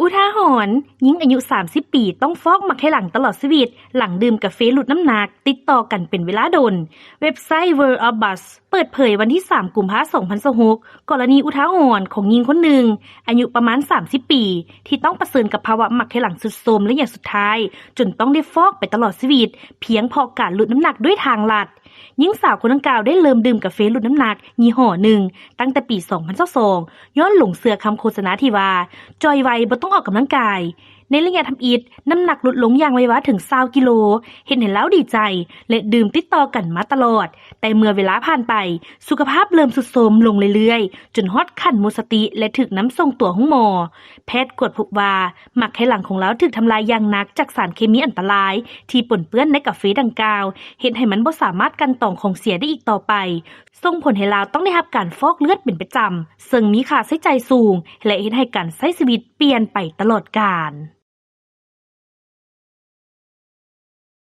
ອຸທາຫອນ, ຍິງອາຍຸສາມສິບປີ ຕ້ອງຟອກໝາກໄຂ່ຫຼັງຕະຫຼອດຊີວິດ ຫຼັງດື່ມກາເຟຫຼຸດນ້ຳໜັກຕິດຕໍ່ກັນເປັນເວລາດົນ. ເວັບໄຊ World of Buzz ເປີດເຜີຍວັນທີສາມ ກຸມພາ ສອງພັນຊາວຫົກ ກໍລະນີອຸທາຫອນຂອງຍິງຄົນໜຶ່ງ ອາຍຸປະມານສາມສິບປີ ທີ່ຕ້ອງປະເຊີນກັບພາວະໝາກໄຂ່ຫຼັງຊຸດໂຊມໄລຍະສຸດທ້າຍ ຈົນຕ້ອງໄດ້ຟອກໄປຕະຫຼອດຊີວິດ ພຽງເພາະການຫຼຸດນ້ຳໜັກດ້ວຍທາງລັດ. ຍິງສາວຄົນດັ່ງກ່າວໄດ້ເລີ່ມດື່ມກາເຟຫຼຸດນ້ຳໜັກຍີ່ຫໍ້ໜຶ່ງຕັ້ງແຕ່ປີສອງພັນຊາວສອງ ຍ້ອນຫຼົງເຊື່ອຄຳໂຄສະນາທີ່ວ່າ ຈ່ອຍໄວ ບໍ່ຕ້ອງອອກກຳລັງກາຍ. ໃນໄລຍະທຳອິດ, ນ້ຳໜັກຫຼຸດລົງຢ່າງໄວວາເຖິງຊາວກິໂລ, ເຮັດໃຫ້ລາວດີໃຈ ແລະ ດື່ມຕິດຕໍ່ກັນມາຕະຫຼອດ. ແຕ່ເມື່ອເວລາຜ່ານໄປ, ສຸຂະພາບເລີ່ມຊຸດໂຊມລົງເລື້ອຍໆ ຈົນຮອດຂັ້ນໝົດສະຕິ ແລະ ຖືກນຳສົ່ງຕົວໂຮງໝໍ. ແພດກວດພົບວ່າ ໝາກໄຂ່ຫຼັງຂອງລາວຖືກທຳລາຍຢ່າງໜັກຈາກສານເຄມີອັນຕະລາຍທີ່ປົນເປື້ອນໃນກາເຟດັ່ງກ່າວ, ເຮັດໃຫ້ມັນບໍ່ສາມາດກັ່ນຕອງຂອງເສຍໄດ້ອີກຕໍ່ໄປ, ສົ່ງຜົນໃຫ້ລາວຕ້ອງໄດ້ຮັບການຟອກເລືອດເປັນປະຈຳ, ເຊິ່ງມີຄ່າໃຊ້ຈ່າຍສູງ ແລະ ເຮັດໃຫ້ການໃຊ້ຊີວິດປ່ຽນໄປຕະຫຼອດການ.